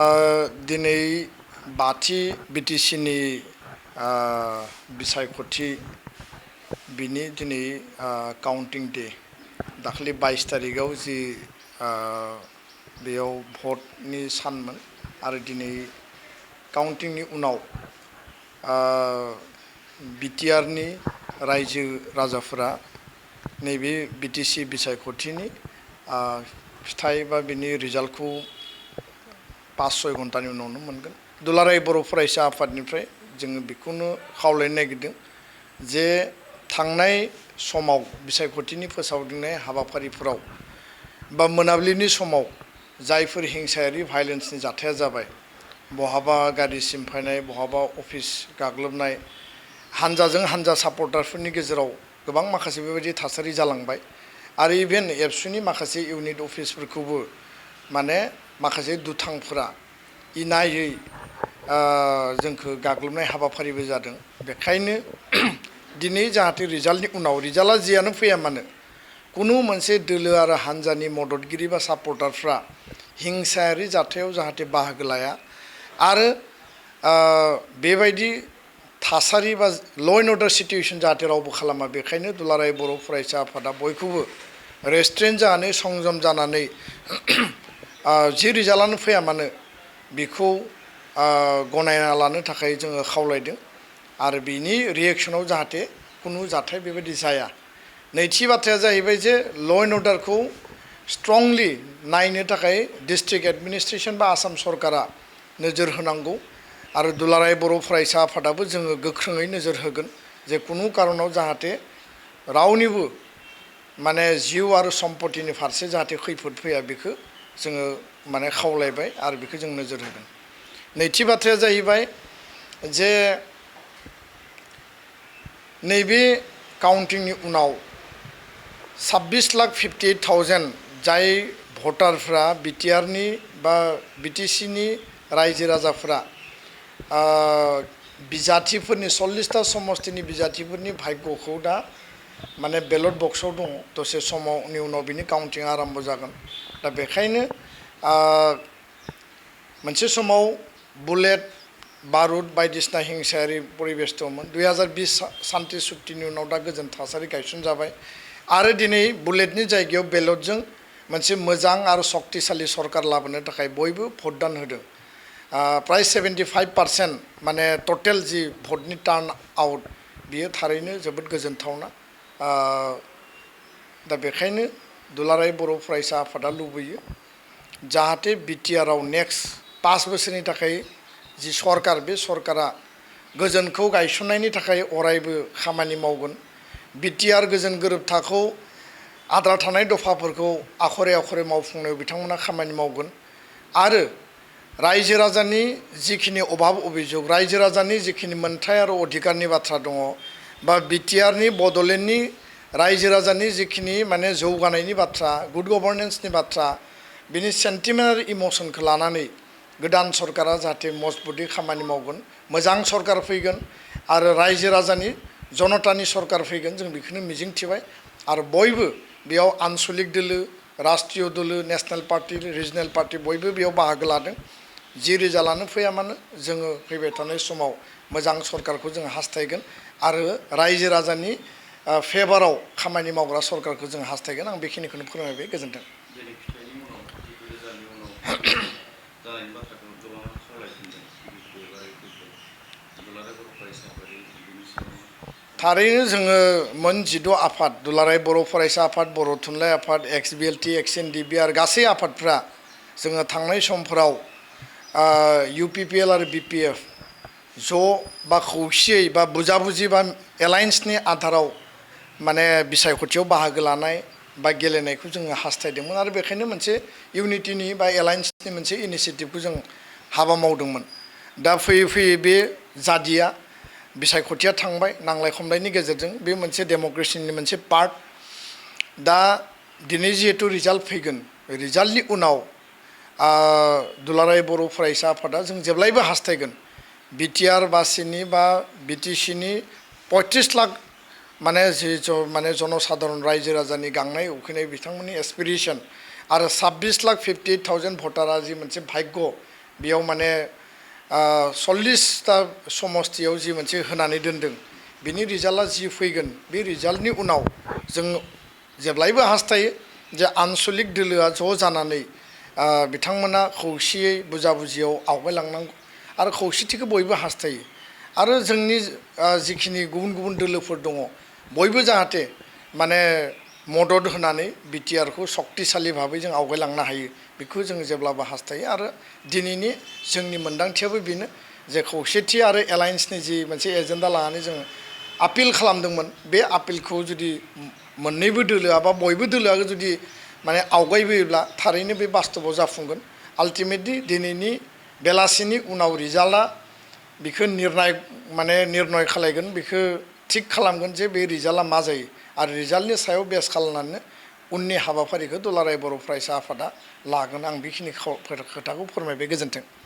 दिनै बाथि बिटिसिनि बिसायख'थि बिनि दिनै काउन्टिं डे दाखालि 22 तारिखआव जि बेयाव भटनि सानमोन आरो दिनै काउन्टिंनि उनाव बिटिआरनि रायजो राजाफोरा नैबे बिटिसि बिसायख'थिनि फिथाइ बा बिनि रिजाल्टखौ 5-6 घन्टानि उनावनो मोनगोन। दुलाराय बर' फरायसा आफादनिफ्राय जोङो बेखौनो खावलायनो नागिरदों जे थांनाय समाव बिसायख'थिनि फोसावदिंनाय हाबाफारिफोराव बा मोनाबिलिनि समाव जायफोर हिंसायारि भायलेन्सनि जाथाया जाबाय, बहाबा गारि सिमफायनाय, बहाबा अफिस गाग्लोबनाय, हानजाजों हानजा सापर्टारफोरनि गेजेराव गोबां माखासे बेबायदि थासारि जालांबाय आरो इभेन एबसुनि माखासे इउनिट अफिसफोरखौबो माने माखासे दुथांफोरा इनायै जोंखौ गाग्लोबनाय हाबाफारिबो जादों। बेखायनो दिनै जाहाथे रिजाल्टनि उनाव रिजाल्टआ जियानो फैया मानो कुनु मोनसे दोलो आरो हानजानि मददगिरि बा सापर्टारफ्रा हिंसायारि जाथायाव जाहाथे बाहागो लाया आरो बेबायदि थासारि बा ल' एन्ड अर्डार सिटुएसन जाहाथे रावबो खालामा। बेखायनो दुलाराय बर' फरायसा आफादा बयखौबो रेस्ट्रेन्ट जानानै संजम जानानै जि रिजाल्टआनो फैया मानो बेखौ गनायना लानो थाखाय जोङो खावलायदों आरो बिनि रिएक्सनाव जाहाथे कुनु जाथाय बेबायदि जाया। नैथि बाथ्राया जाहैबाय जे ल' एन्ड अर्डारखौ स्ट्रंलि नायनो थाखाय डिस्ट्रिक्ट एडमिनिस्ट्रेसन बा आसाम सरकारा नोजोर होनांगौ आरो दुलाराय बर' फरायसा आफादाबो जोङो गोख्रोङै नोजोर होगोन जे कुनु कारनाव जाहाथे रावनिबो माने जिउ आरो सम्पतिनि फारसे जाहाथे खैफोद फैया बेखौ जोङो माने खावलायबाय आरो बेखौ जों नोजोर होगोन। नैथि बाथ्राया जाहैबाय जे नैबे काउन्टिंनि उनाव 26,58,000 जाय भटारफ्रा बिटिआरनि बा बिटिसिनि रायजो राजाफ्रा बिजाथिफोरनि 40टा समस्तिनि बिजाथिफोरनि भाग्यखौ दा माने बेलट बक्सआव दङ। दसे समनि उनाव बिनि काउन्टिं आरम्भ जागोन। दा बेखायनो मोनसे समाव बुलेट बारुद बायदिसिना हिंसायारि परिबेस दंमोन। 2020 सान्ति सुक्तिनि उनाव दा गोजोन थासारि गायसनजाबाय आरो दिनै बुलेटनि जायगायाव बेलटजों मोनसे मोजां आरो शक्तिशाली सरकार लाबोनो थाखाय बयबो भटदान होदों। प्राय 75% माने टटेल जि भटनि टार्न आउट बियो थारैनो जोबोद गोजोनथावना। दा बेखायनो दुलाराय बर' फरायसा आफादा लुबैयो जाहाथे बिटिआरआव नेक्स्ट 5 बोसोरनि थाखाय जि सरकार बे सरकारा गोजोनखौ गायसननायनि थाखाय अरायबो खामानि मावगोन। बिटिआर गोजोन गोरोबथाखौ आद्रा थानाय दफाफोरखौ आखरे आखरे मावफुंनायाव बिथांमोना खामानि मावगोन आरो रायजो राजानि जिखिनि अभाब अभियोग, रायजो राजानि जिखिनि मोनथाय आरो अधिकारनि बाथ्रा दङ बा बिटिआरनि बड'लेण्डनि रायजो राजानि जिखिनि माने जौगानायनि बाथ्रा, गुड गभर्नेन्सनि बाथ्रा, बिनि सेन्टिमेन्ट आरो इमसनखौ लानानै गोदान सरकारा जाहाथे मजबुतै खामानि मावगोन, मोजां सरकार फैगोन आरो रायजो राजानि जनतानि सरकार फैगोन जों बेखौनो मिजिंथिबाय आरो बयबो बेयाव आन्सलिक दोलो, राष्ट्रीय दोलो, नेशनेल पार्टी, रिजनेल पार्टी बयबो बेयाव बाहागो लादों। जि रिजाल्टआनो फैया मानो जोङो फैबाय थानाय समाव मोजां सरकारखौ जों हास्थायगोन आरो रायजो राजानि फेभाराव खामानि मावग्रा सरकारखौ जों हास्थायगोन। आं बेखिनिखौनो फोरमायबाय। गोजोन्थों। थारैनो जोङो मोन 16 आफाद दुलाराय बर' फरायसा आफाद, बर' थुनलाइ आफाद, XBLT, XNDB आरो गासै आफादफ्रा जोङो थांनाय समफोराव UPPL आरो BPF ज' बा खौसेयै बा बुजाबुजि बा एलायन्सनि आधाराव माने बिसायख'थियाव बाहागो लानाय बा गेलेनायखौ जोङो हास्थायदोंमोन आरो बेखायनो मोनसे इउनिटिनि बा एलायन्सनि मोनसे इनिसियेटिभखौ जों हाबा मावदोंमोन। दा फैयै फैयै बे जादिया बिसायख'थिया थांबाय नांलाय खमलायनि गेजेरजों। बे मोनसे डेम'क्रेसिनि मोनसे पार्ट। दा दिनै जिहेतु रिजाल्ट फैगोन, रिजाल्टनि उनाव दुलाराय बर' फरायसा आफादा जों जेब्लायबो हास्थायगोन बिटिआर बासिनि बा बिटिसिनि 35 लाख माने जि माने जनसाधारण रायजो राजानि गांनाय उखैनाय बिथांमोननि एसपिरेसन आरो 26,58,000 भटारा जि मोनसे भाग्य बेयाव माने 40टा समस्तियाव जि मोनसे होनानै दोनदों बिनि रिजाल्टआ जि फैगोन बे रिजाल्टनि उनाव जों जेब्लायबो हास्थायो जे आनसलिक दोलोआ ज' जानानै बिथांमोना खौसेयै बुजाबुजियाव आवगायलांनांगौ आरो खौसेथिखौ बयबो हास्थायो आरो जोंनि जिखिनि गुबुन गुबुन दोलोफोर दङ बयबो जाहाथे माने मदद होनानै बिटिआरखौ शक्तिशालि भाबै जों आवगायलांनो हायो बेखौ जों जेब्लाबो हास्थायो आरो दिनैनि जोंनि मोनदांथियाबो बेनो जे खौसेथि आरो एलायन्सनि जि मोनसे एजेन्डा लानानै जों आपिल खालामदोंमोन बे आपिलखौ जुदि मोननैबो दोलोआ बा बयबो दोलोआ जुदि माने आवगायबोयोब्ला थारैनो बे बास्तबाव जाफुंगोन आल्टिमेटलि दिनैनि बेलासिनि उनाव रिजाल्टआ बेखौ निर्णय खालायगोन बेखौ थिग खालामगोन जे बे रिजाल्टआ मा जायो आरो रिजाल्टनि सायाव बेस खालामनानै उननि हाबाफारिखौ दुलाराय बर' फरायसा आफादा लागोन आं बेखिनि खोथाखौ फोरमायबाय गोजोन्थों।